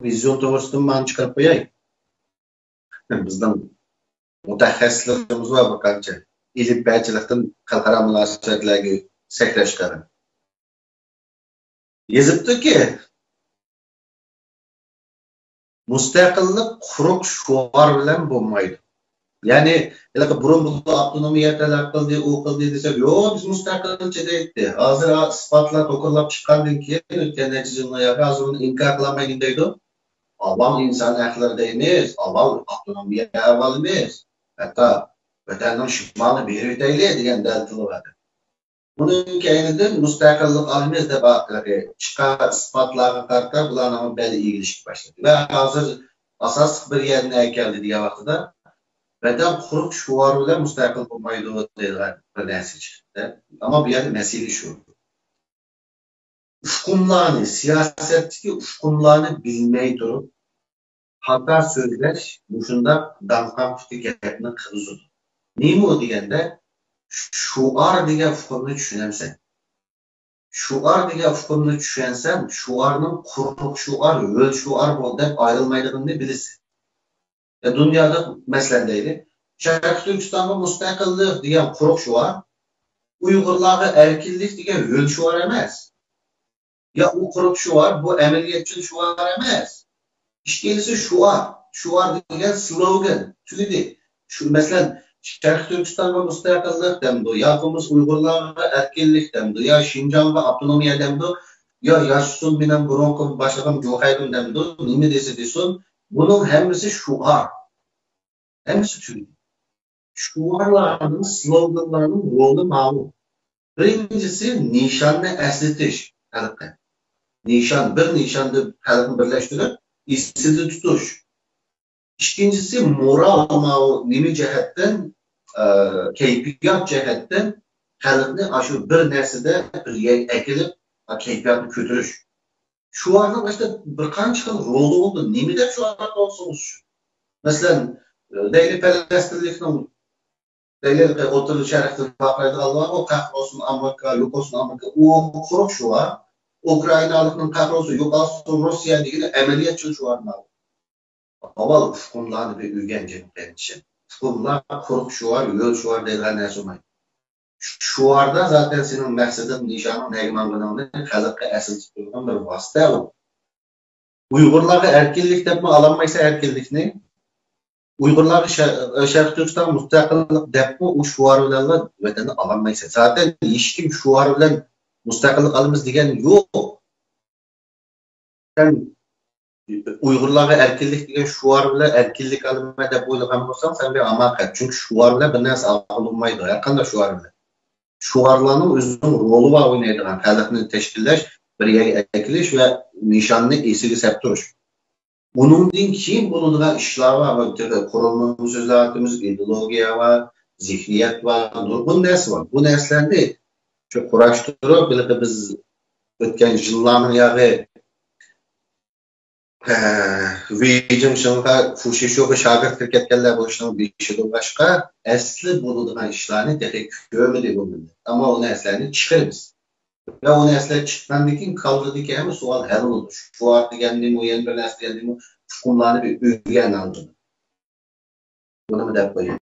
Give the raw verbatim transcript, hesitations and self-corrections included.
ۋىزىيون توغرىسىدىن مانا چىقىرىپ قوياي. بىزنىڭ مۇتەخەسسىسلىرىمىز بار بىر قانچە. ئېلىپبەچىلىكتىن خەلقئارا مۇناسىۋەتلەرگە سەكرەش قىلغان. يېزىپتۇكى، مۇستەقىللىق قۇرۇق شوئار بىلەن بولمايدۇ. يەنى، ھېلىقى بۇرۇن بۇ ئاپتونومىيە تەلەپ قىلدى، ئۇ قىلدى دېسەك، يوق، بىز مۇستەقىلچى دەيتتى. ھازىر ئىسپاتلار توكۇنلاپ چىققاندىن كېيىن، ئۆتكەن نەچچە يىلنىڭ ياقى ھازىر ئۇنى ئىنكار قىلالمايدۇ دەيدۇ. ئاۋۋال ئىنسان ھەقلىرى دەيمىز، ئاۋۋال ئاپتونومىيە ئەۋالىمىز. ھەتتا ۋەتەننىڭ شىمالىنى بېرىۋېتەيلى دېگەن دەلىلى بار. ئۇنىڭ كەينىدىن مۇستەقىللىق ئالىمىز دەپ ئاخىرى چىققان ئىسپاتلارغا قارىتا بۇلارنىڭ بەلى ئېگىلىشكە باشلىدى. ۋە ھازىر ئاساسلىق بىر يەرنى ئەكەلدى دېگەن ۋاقتىدا ۋەتەن قۇرۇق شوئار بىلەن مۇستەقىل بولمايدۇ دەيدىغان بىر نەرسە چىقتى. ئەمما بۇ يەردە مەسىلە شۇ. ئۇقۇملارنى، سىياسەتتىكى ئۇقۇملارنى بىلمەي تۇرۇپ، خاتا سۆزلەش مۇشۇنداق داڭقان پۇتى گەپنى قىلغۇزىدۇ. نېمە ئۇ دېگەندە، شوئار دېگەن ئۇقۇمنى چۈشىنەمسەن؟ شوئار دېگەن ئۇقۇمنى چۈشەنسەڭ، شوئارنىڭ قۇرۇق شوئار، ھۆل شوئار بول دەپ ئايرىلمايدىغىنىنى بىلىسەن. يا دۇنيادا، مەسىلەن، دەيلى، شەرقىي تۈركىستانغا مۇستەقىللىق دېگەن قۇرۇق شوئار، ئۇيغۇرلارغا ئەركىنلىك دېگەن ھۆل شوئار ئەمەس. يا ئۇ قۇرۇق شوئار، بۇ ئەمەلىيەتچىل شوئار ئەمەس. ئىككىلىسى شوئار. شوئار دېگەن سلوگان، تۈگىدى. شۇ، مەسىلەن، شەرقىي تۈركىستانغا مۇستەقىللىق دەمدۇ، يا بولمىسا ئۇيغۇرلارغا ئەركىنلىك دەمدۇ، يا شىنجاڭغا ئاپتونومىيە دەمدۇ، يا ياشىسۇن مېنىڭ بۇرۇنقى باشلىقىم جۇ خەيدۇن دەمدۇ، نېمە دېسە دېسۇن، بۇنىڭ ھەممىسى شوئار. ھەممىسى تۈگىدى. شوئارلارنىڭ، سلوگانلارنىڭ رولى ماۋۇ. بىرىنچىسى، نىشاننى ئەسلىتىش خەلققە. نىشان، بىر نىشاندا خەلقنى بىرلەشتۈرۈپ، ئېسىدە تۇتۇش. ئىككىنچىسى، مورال، ماۋۇ نېمە جەھەتتىن، ئە، كەيپىيات جەھەتتىن خەلقنى ئاشۇ بىر نەرسىدە بىر يەرگە ئەكېلىپ، ئا، كەيپىياتنى كۆتۈرۈش. شوئارنىڭ ئىشتە بىر قانچە خىل رولى بولىدۇ. نېمە دەپ شوئار قويسىڭىز شۇ. مەسىلەن، دەيلى پەلەستىنلىكنىڭ، دەيلى ئوتتۇرا شەرقتىن ۋارقىرايدىغانلار بار، قەھرى بولسۇن ئامېرىكا، يوق بولسۇن ئامېرىكا، ئۇ قۇرۇق شوئار. ئۇكرائىنالىقنىڭ قەھرى بولسۇن، يوق بولسۇن روسىيە دېگىنى ئەمەلىيەتچىل شوئار ماۋۇ. ئاۋۋال ئۇقۇملارنى بىر ئۆگەن، جېنىم قېرىندىشىم. ئۇقۇملار قۇرۇق شوئار، ھۆل شوئار دەيدىغان نەرسە بولمايدۇ. شوئاردا زاتەن سېنىڭ مەقسىتىڭ، نىشانىڭ نەگە ماڭغىنىڭنى خەلققە ئەسلىتىپ تۇرىدىغان بىر ۋاسىتە ئۇ. ئۇيغۇرلارغا ئەركىنلىك دەپمۇ ئالالمايسەن ئەركىنلىكنى. ئۇيغۇرلارغا شە-، شەرقىي تۈركىستانغا مۇستەقىللىق دەپمۇ ئۇ شوئار بىلەنلا ۋەتەننى ئالالمايسەن. زاتەن ھېچكىم شوئار بىلەن مۇستەقىللىق ئالىمىز دېگەن يوق. سەن ئۇيغۇرلارغا ئەركىنلىك دېگەن شوئار بىلەن ئەركىنلىك ئالىمەن دەپ ئويلىغان بولساڭ، سەن بىر ھاماقەت. چۈنكى شوئار بىلەن بىر نەرسە ئالغىلى بولمايدۇ، ھەر قانداق شوئار بىلەن. شوئارلارنىڭ ئۆزىنىڭ رولى بار ئوينايدىغان، خەلقنى تەشكىللەش، بىر يەرگە ئەكېلىش ۋە نىشاننى ئېسىگە سەپ تۇرۇش. ئۇنىڭدىن كېيىن بولىدىغان ئىشلار بار، بۇ تېخى قۇرۇلمىنى سۆزلەۋاتىمىز، ئىدېئولوگىيە بار، زېھنىيەت بار، نۇرغۇن نەرسە بار. بۇ نەرسىلەرنى شۇ قۇراشتۇرۇپ، ھېلىقى بىز ئۆتكەن يىللارنىڭ ياغى ۋېي جىڭشىڭغا، فۇشىشوغا شاگىرت كىرىپ كەتكەنلەر بۇ ئىشنىڭ بېشىدىن باشقا ئەسلى بولىدىغان ئىشلارنى تېخى كۆرمىدى بۇ مىللەت. ئەمما ئۇ نەرسىلەرنى چىقىرىمىز. ۋە ئۇ نەرسىلەر چىققاندىن كېيىن كاللىدىكى ھەممە سوئال ھەل بولىدۇ. شوئار دېگەن نېمە، يەنە بىر نەرسە دېگەن نېمە، ئۇقۇملارنى بىر ئۆگەن ئالدىن. بۇنىمۇ دەپ قوياي.